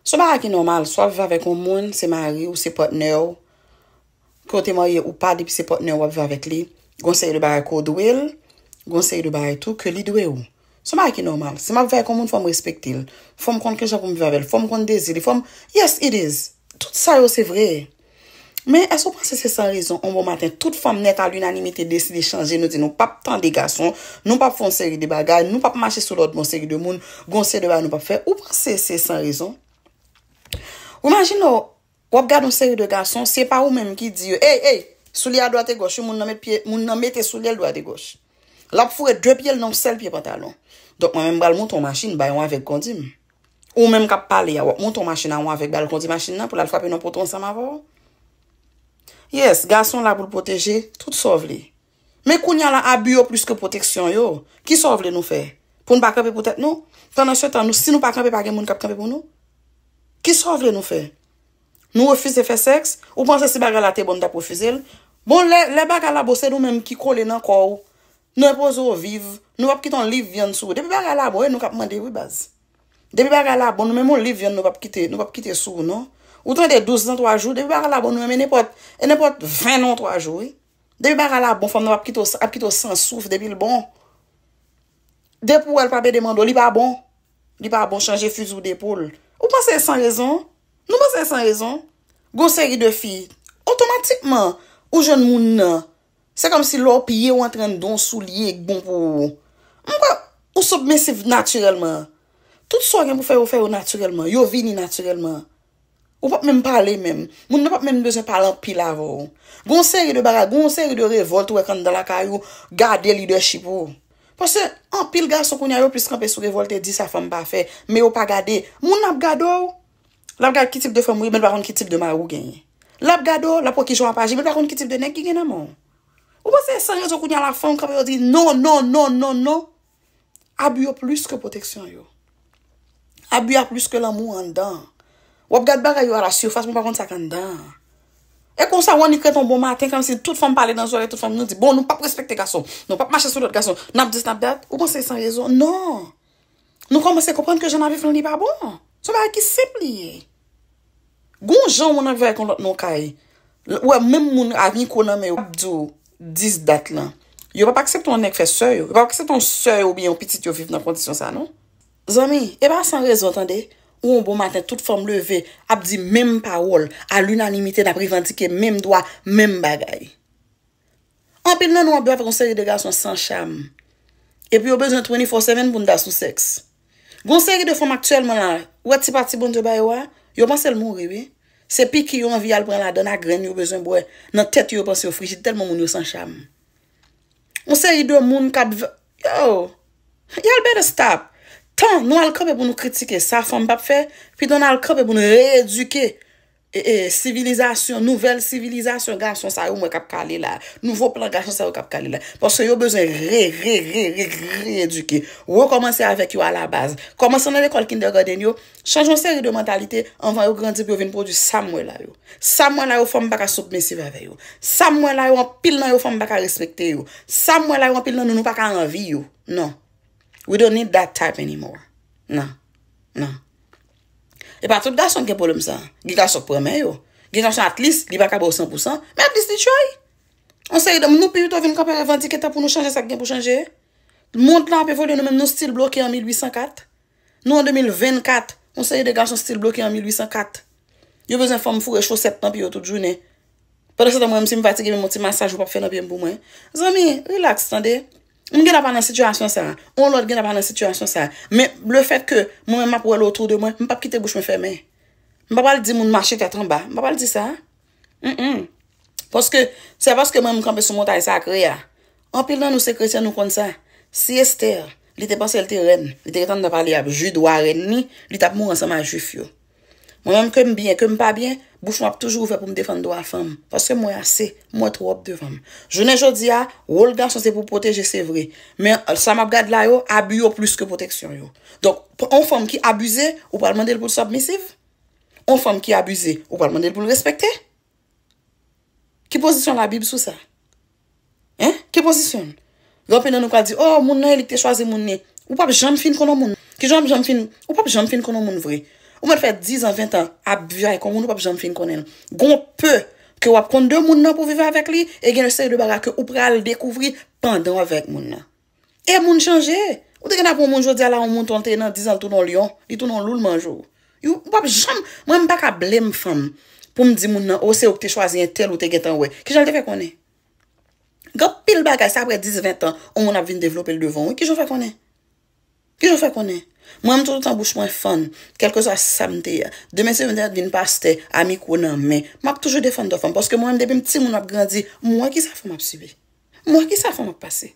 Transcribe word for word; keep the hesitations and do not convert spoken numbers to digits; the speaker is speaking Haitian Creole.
Se yon bagay ki nòmal, swa w ap viv avèk yon moun, se mari w, se patnè w, ke w te marye ou pa, depi se patnè w w ap viv avèk li, gen yon seri de bagay ke w dwe l, gen yon seri de bagay tou ke li dwe w. Se yon bagay ki nòmal. Si m ap viv avèk yon moun, fò m respekte l. Fò m konn kijan pou m viv avè l. Fò m konn dezi li. Fò m, yes, it is. Tout sa yo, se vre. Men, èske w panse se san rezon, yon bon maten, tout fanm nèt a linanimite deside chanje, nou di nou p ap tande gason, nou p ap fè yon seri de bagay, nou p ap mache sou lòd yon seri de moun, gen yon seri de bagay nou p ap fè? Ou panse se san rezon? Ou imajine w, w ap gade yon seri de gason, se pa ou menm ki di yo, ey, ey, soulye a dwat e gòch, wi, moun nan met pye, moun nan mete soulye l dwat e gòch. L ap foure de pye l nan yon sèl pye pantalon. Donk, mwen menm, m pral monte yon machin, bay yon avèg kondi m. Ou menm k ap pale a, w ap monte yon machin a yon avèg, ba l kondi machin nan pou l al frape nan poto ansanm avè w. Yes, gason la pou l pwoteje tout sa w vle. Men kounye a la, abi yo plis ke pwoteksyon yo. Ki sa w vle nou fè? Pou n pa kanpe pou tèt nou? Pandan se tan, nou, si nou pa kanpe, pa gen moun k ap kanpe pou nou? Ki sa w vle nou fè? Nou refize fè sèks? Ou panse si bagay la te bon, n t ap refize l? Bon, lè, lè bagay la bon, se nou menm ki kole nan kò w. Nou enpoze w viv. Nou p ap kite yon liv vyann sou ou. Depi bagay la bon, e nou k ap mande wi, baz. Depi bagay la bon, nou menm yon liv vyann nou p ap kite, nou p ap kite sou ou, non. Ou tande douz nan twa jou, depi bagay la bon, nou menm e nenpòt, e nenpòt ven nan twa jou, wi. Depi bagay la bon, fanm nan p ap kite w, ap kite w san souf depi l bon. Depi w wè l pa bede mande w, li pa bon. Li pa bon, chanje fizi w de poul. Ou panse e san rezon? Nou panse e san rezon? Gon seri de fi, otomatikman, ou jwenn moun nan. Se kòmsi lè w piye w antre anndan yon soulye k bon pou ou. M kwè ou sibmisiv natirèlman. Tout sa w gen pou fè yo, fè yo natirèlman. Yo vini natirèlman. Ou p ap menm pale menm. Moun nan p ap menm bezwen pale anpil avè w. Gon seri de bagay, gon seri de revòlt ou wè k anndan lakay ou, gade lidèchip ou. Paske anpil gason kounye a yo plis kanpe sou revòlte, di sa fanm pa fè, men yo pa gade. Moun nan ap gade w, l ap gade ki tip de fanm ou ye, men l pa konn ki tip de mari w genyen. L ap gade w, l ap wè kijan w ap aji, men l pa konn ki tip de nèg ki gen nan men w. Ou panse san rezon kounye a la fanm kanpe yo di non, non, non, non, non? Abi yo plis ke pwoteksyon yo. Abi a plis ke lanmou anndan. W ap gad bagay yo a la sifas, men w pa konn sa k anndan. E konsa, w annik ret yon bon maten, kòmsi tout fanm pale nan zòrèy tout fanm, nou di, bon, nou p ap respekte gason, nou p ap mache sou lòt gason, n ap dis, n ap dat. Ou panse san rezon? Non. Nou kòmanse konprann ke jan n ap viv lan, li pa bon. Se yon bagay ki senp li ye. Gon jan w nan viv avèk yon lòt nan yon kay. Ou wè menm moun ak mikwo nan men yo ap di w dis dat lan. Yo p ap aksepte yon nèg fè sè yo. Yo p ap aksepte yon sè yo oubyen yon pitit yo viv nan kondisyon sa, non. Zanmi, e pa san rezon, tande. Ou yon bon maten, tout fanm leve, ap di menm pawòl, a linanimite, n ap revandike menm dwa, menm bagay. Anpil nan nou ap viv avèk yon seri de gason san cham. Epi yo bezwen twenty-four seven pou n ta sou sèks. Gon seri de fanm aktyèlman la, ou wè ti pati Bondye ba yo a, yo panse l mouri, wi. Se piki yo anvi al pran ladann ak grenn yo bezwen bwè. Nan tèt yo, yo panse yo frijid, tèlman moun yo san cham. Yon seri de moun k ap v-, yo, y'all better stop. Tan nou al kanpe pou nou kritike sa fanm p ap fè, pito n al kanpe pou nou reyedike e, e, sivilizasyon, nouvèl sivilizasyon gason sa yo m wè k ap kale la. Nouvo plan gason sa yo k ap kale la. Paske yo bezwen re, re, re, re, reyedike. Rekòmanse avèk yo alabaz. Kòmanse nan lekòl kindergarten yo. Chanje yon seri de mantalite anvan yo grandi pou yo vin pwodui sa m wè la yo. Sa m wè la yo, fanm pa ka sibmisiv avè yo. Sa m wè la yo, anpil nan yo, fanm pa ka respekte yo. Sa m wè la yo, anpil nan nou, nou pa ka anvi yo. Non. We don't need that type anymore. Non. Non. E pa tout gason ki gen pwoblèm sa. Gen gason k pran men yo. Gen gason, at least, li pa ka ba w san pou san, men at least li try. Yon seri de moun, nou pi pito vin kanpe revandike tan pou nou chanje sa k gen pou chanje. Mond lan ap evolye, nou menm nou still bloke an mil uit san kat. Nou an de mil vennkat, yon seri de gason still bloke an mil uit san kat. Yo bezwen fanm foure chosèt nan pye yo tout jounen. Pandan se tan, mwen menm, si m fatige, menm yon ti masaj ou p ap fè nan pye m pou mwen. Zanmi, relax, tande. M gentan pa nan sitiyasyon sa. On lòt gentan pa nan sitiyasyon sa. Men le fèt ke mwen menm m ap wè l otou de mwen, m p ap kite bouch mwen fèmen. M pa pral di moun mache tèt anba. M pa pral di sa. Mm-mm. Paske, se paske mwen m kanpe sou montay sakre a. Anpil nan nou se kretyen, nou konn sa. Si Estè, li te panse l te rèn, li te gentan nan palè ap jwi dwa rèn li, li t ap mouri ansanm ak Jwif yo. Mwen menm, ke m byen, ke m pa byen, bouch mwen ap toujou ouvè pou m defann dwa fanm. Paske m wè ase, m wè twòp devan m. Jounen jodi a, wòl gason se pou pwoteje, se vre. Men sa m ap gad la yo, abi yo plis ke pwoteksyon yo. Donk, yon fanm ki abize, ou pral mande l pou l sibmisiv? Yon fanm ki abize, ou pral mande l pou l respekte? Ki pozisyon Labib sou sa? Hein? Ki pozisyon l? Gen anpil nan nou ka di, oh, moun nan, e li ki te chwazi moun li. Ou p ap janm fin konn yon moun. Kijan w ap janm fin, ou p ap janm fin konn yon moun vre. Ou mèt fè diz an, ven an ap viv avèk yon moun, ou p ap janm fin konnen l. Gon pe ke w ap konn de moun nan pou viv avèk li, e gen yon seri de bagay ke ou pral dekouvri pandan w avèk moun nan. E moun chanje. Ou te gen ap yon moun jodi a la, yon moun tonton nan diz an, l tounen yon lyon, li tounen yon lou, l manje w. Ou p ap janm, mwen m pa ka blame fanm pou m di moun nan, o, se ou ki te chwazi entèl ou te gentan wè. Kijan l te fè konnen? Gen pil bagay, se apre diz, ven an, yon moun ap vin devlope l devan w. Kijan w fè konnen? Kijan w fè konnen? Mwen, m toutan bouch mwen fann, kèlkeswa sa m te ye. Demen, si m te vin pastè, a mikwo nan men, m ap toujou defann dwa fanm. Paske mwen, depi m timoun, m ap grandi, m wè kisa fanm ap sibi. M wè kisa fanm ap pase.